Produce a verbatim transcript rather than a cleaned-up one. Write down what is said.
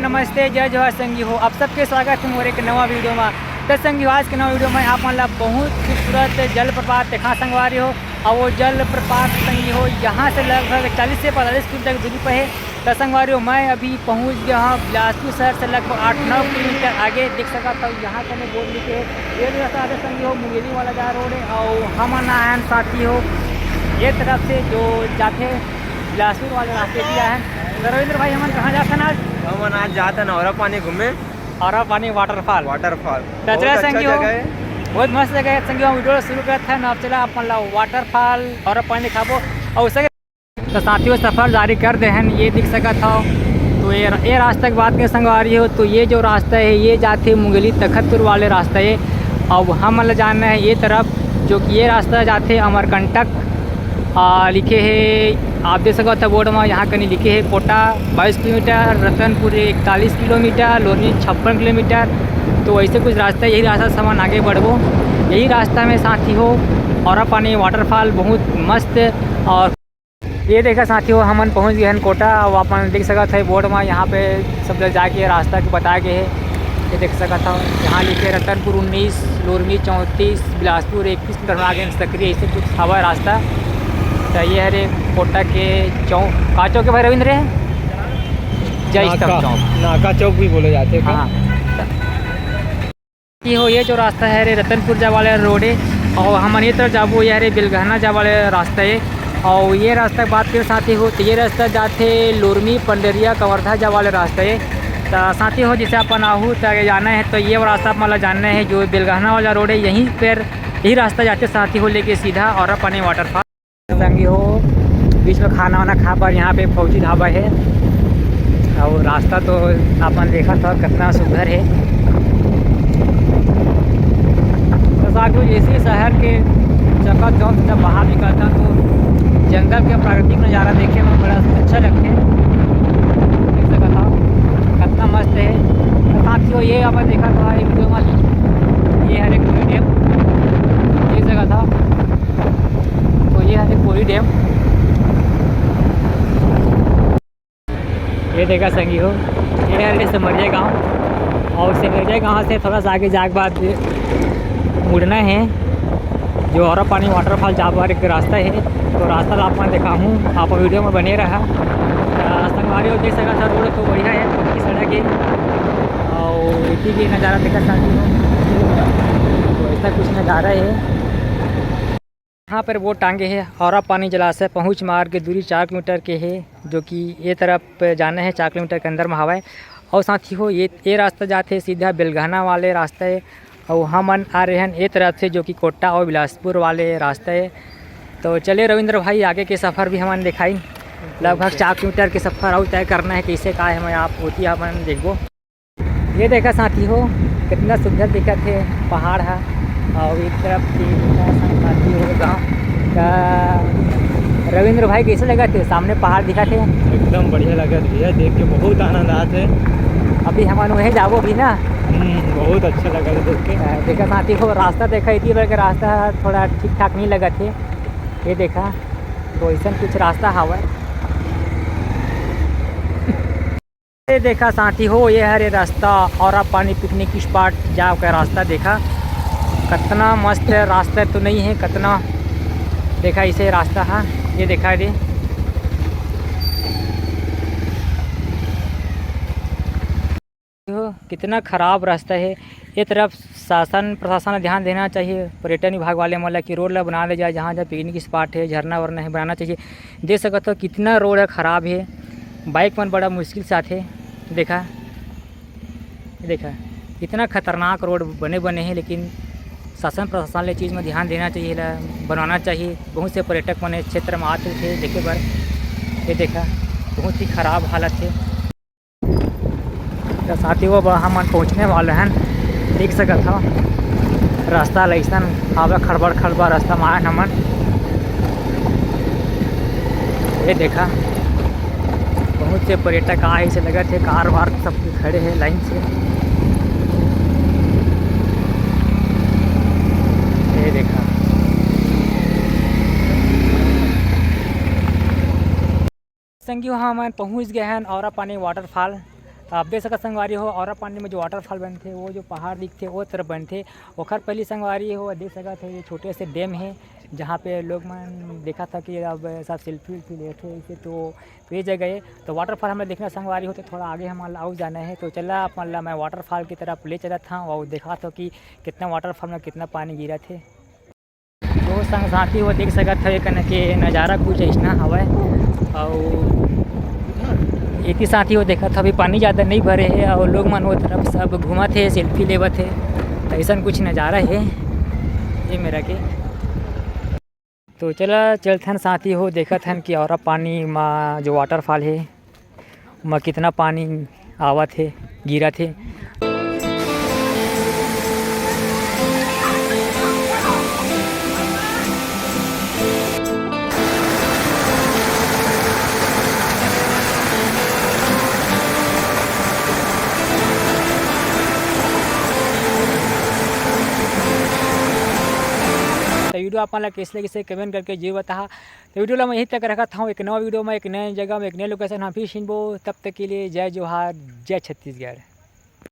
नमस्ते, जय जोहार संगी हो, आप सबके स्वागत है मोर एक नवा वीडियो में। तो संगी हो, आज के नवा वीडियो में आप मन ला बहुत खूबसूरत जलप्रपात देखा संगवारी हो। और वो जलप्रपात संगी हो, यहाँ से लगभग चालीस से पैंतालीस किलोमीटर की दूरी पर है। तो संगवारी हो, मैं अभी पहुँच गया हूँ बिलासपुर शहर से लगभग आठ नौ किलोमीटर आगे। देख सकत हो, यहाँ कने बोर्ड लिखे है, ये जो रास्ता आते संगी हो, मुंगेली वाला जा रोड है। और हमन आए हैं साथी हो, ये तरफ से जो जाते बिलासपुर वाले रास्ते भी आए हैं। तो रविंद्र भाई, हमन कहाँ जाथन आज? हमन आज जाथन औरा पानी घूमे। औरा पानी वाटरफॉल। वाटरफॉल। तो बहुत चला अच्छा संगी हो, जगह है। बहुत मस्त जगह है संगी हो। हम वीडियो शुरू करत हन, अब चला अपन ला वाटरफॉल औरा पानी दिखाबो। और संगे तो साथियों, सफर जारी कर दे हन, ये दिख सकत हो। तो ये, ये रास्ता की बात करें संगवारी हो, तो ये जो रास्ता है, ये जाथे मुंगेली तखतपुर वाले रास्ता है। अब हमन ला जाना है ये तरफ, जो कि ये रास्ता जाथे अमरकंटक। आ, लिखे है, आप देख सकत हो बोर्ड में, यहाँ कनी लिखे है कोटा बाईस किलोमीटर, रतनपुर इकतालीस किलोमीटर, लोरमी छप्पन किलोमीटर। तो ऐसे कुछ रास्ता, यही रास्ता से हमन आगे बढ़बो। यही रास्ता में साथी हो, औरा पानी वाटरफॉल बहुत मस्त। और ये देखा साथी हो, हमन पहुँच गए हन कोटा। अब अपन देख सकत है बोर्ड में, यहाँ पे सब जगह जाके रास्ता के बताए गए है। ये देख सकत हो, यहाँ लिखे रतनपुर उन्नीस, लोरमी चौंतीस, बिलासपुर इक्कीस किलोमीटर आगे सक्रिय, ऐसे कुछ हवा रास्ता। तो ये हरे कोटा के चौक, का चौक है भाई रविंद्र? जय स्तंभ नाका, चौक। नाका चौक भी बोले जाते हैं। हाँ। ये हो, ये जो रास्ता है रे, रतनपुर जाए वाले रोड है, और हमन ये तरफ जाबो, ये रे बेलगहना जाए वाले रास्ता है। और ये रास्ता की बात करें साथी हो, तो ये रास्ता जाथे लोरमी, पंडरिया, कवर्धा जाए वाले रास्ता है। तो साथी हो, जैसे अपन आहू तो आगे जाना है, तो ये रास्ता आप मतलब जानना है, जो बेलगहना वाला रोड है, यहीं पर, यही रास्ता जाते साथी हो, लेके सीधा औरा पानी वाटरफॉल। संगी हो, बीच में खाना वाना खा पर यहाँ पे फौजी ढाबा है। और रास्ता तो अपन देखा था कितना सुंदर है। तो साथियों, जैसे शहर के चकाचौंध से जब बाहर निकलता तो जंगल के प्राकृतिक नज़ारा देखे में बड़ा अच्छा लगता है। देख सकत हो, कितना मस्त है। तो साथियों, ये अपन देखा था एक वीडियो में, ये हरे कोरी डैम, ये जगह था। तो ये है कोरी डैम। ये देखा संगी हो, ये है सेमरिया गांव। और सेमरिया गांव से थोड़ा सा आगे जाके बाद मुड़ना है, जो औरा पानी वाटरफॉल जाए बर एक रास्ता है। तो रास्ता ला आपको दिखाऊँ, आप वीडियो में बने रहा। अ, संगवारी हो, देख सकत हो, रोड तो बढ़िया है, पक्की सड़क है। और इसी के नज़ारा देखा साथी हो, तो ऐसा कुछ नज़ारा है। यहाँ पर बोर्ड टांगे है, औरा पानी जलाशय पहुँच मार्ग के दूरी चार किलोमीटर के है, जो कि ये तरफ जाना है, चार किलोमीटर के अंदर में हवा है। और साथी हो, ये, ये रास्ता जाते सीधा बेलगहना वाले रास्ता है, और हमन आ रहे हैं ये तरफ से, जो कि कोटा और बिलासपुर वाले रास्ता है। तो चलिए रविंद्र भाई, आगे के सफ़र भी हमन दिखाई, लगभग चार किलोमीटर के सफ़र और तय करना है, कैसे का है, मैं आप होती हमन देखबो। ये देखा साथी हो, कितना सुंदर दिखत हे पहाड़ हा। और एक तरफ के देखा साथी हो गाँव का। रविंद्र भाई, कैसे लगत हे, सामने पहाड़ दिखत हे? एकदम बढ़िया लगत भैया, देख के बहुत आनंद आत हे। अभी हमन वहीं जाबो भी ना। हम्म, बहुत अच्छा लगत हे देख के। अ, देखा साथी हो, रास्ता देखा, इतनी बार के रास्ता थोड़ा ठीक ठाक नहीं लगत हे। ये देखा, तो ऐसा कुछ रास्ता हवय। ये देखा साथी हो, ये हरे रास्ता औरा पानी पिकनिक स्पॉट जाओ का रास्ता। देखा कितना मस्त है, रास्ता तो नहीं है कितना, देखा इसे रास्ता है, ये देखा रे। हो, कितना ख़राब रास्ता है। ये तरफ शासन प्रशासन ला ध्यान देना चाहिए, पर्यटन विभाग वाले मन ला कि रोड ला बना दे जाए, जहाँ जहाँ पिकनिक स्पॉट है, झरना वरना है, बनाना चाहिए। देख सकत हो कितना रोड है ख़राब है, बाइक मन बड़ा मुश्किल से आथे। देखा, देखा, इतना खतरनाक रोड बने बने हैं, लेकिन शासन प्रशासन ले चीज़ में ध्यान देना चाहिए, ला बनवाना चाहिए। बहुत से पर्यटक मन क्षेत्र में आते थे देखे बर। ये देखा, बहुत ही ख़राब हालत है। तो साथी हो, अब हमन पहुँचने वाले हैं, देख सकत हो रास्ता ल अइसन हावय, खड़बड़ खड़बड़ रास्ता में आए हमन। ये देखा, बहुत से पर्यटक आए, इसे लगत हे कार वार सब खड़े हैं लाइन से। ये देखा। संगी हो, हमन पहुँच गए हैं औरा पानी वाटरफॉल। आप देख सकत संगवारी हो, औरा पानी में जो waterfall बनथे, वो जो पहाड़ दिखथे, वो तरफ बनथे। ओखर पहली संगवारी हो, देख सकत हो, ये छोटे से dam हे, जहाँ पे लोग मन देखत हे कि अब सब selfie उल्फी लेथे, इसे तो, तो ये जगह हे। तो waterfall हमला देखना संगवारी हो, तो थोड़ा आगे हमन ला अउ जाना हे। तो चला, आप मन ला मैं waterfall की तरफ ले चलत हूँ और दिखात हूँ कि कितना waterfall में कितना पानी गिरत हे। तो संग साथी हो, देख सकत हवे, कने के नज़ारा कुछ अइसना हवय। अउ एती साथी हो, देखत हवे, पानी ज़्यादा नइ भरे हे अउ लोग मन वो तरफ सब घूमत हे, selfie लेवत हे। तो अइसन कुछ नज़ारा हे ये मेरा के। तो चला चलथन साथी हो, देखत हन कि औरा पानी मा जो waterfall हे, ओमा कितना पानी आवत हे, गिरत हे। तो video आप मन ला कइसे लगिस हे, comment करके जरूर बताहा। तो video ला मैं यहीं तक रखत हूँ। एक नवा video में, एक नए जगह में, एक नए location हम फिर मिलबो। तब तक के लिए जय जोहार, जय छत्तीसगढ़।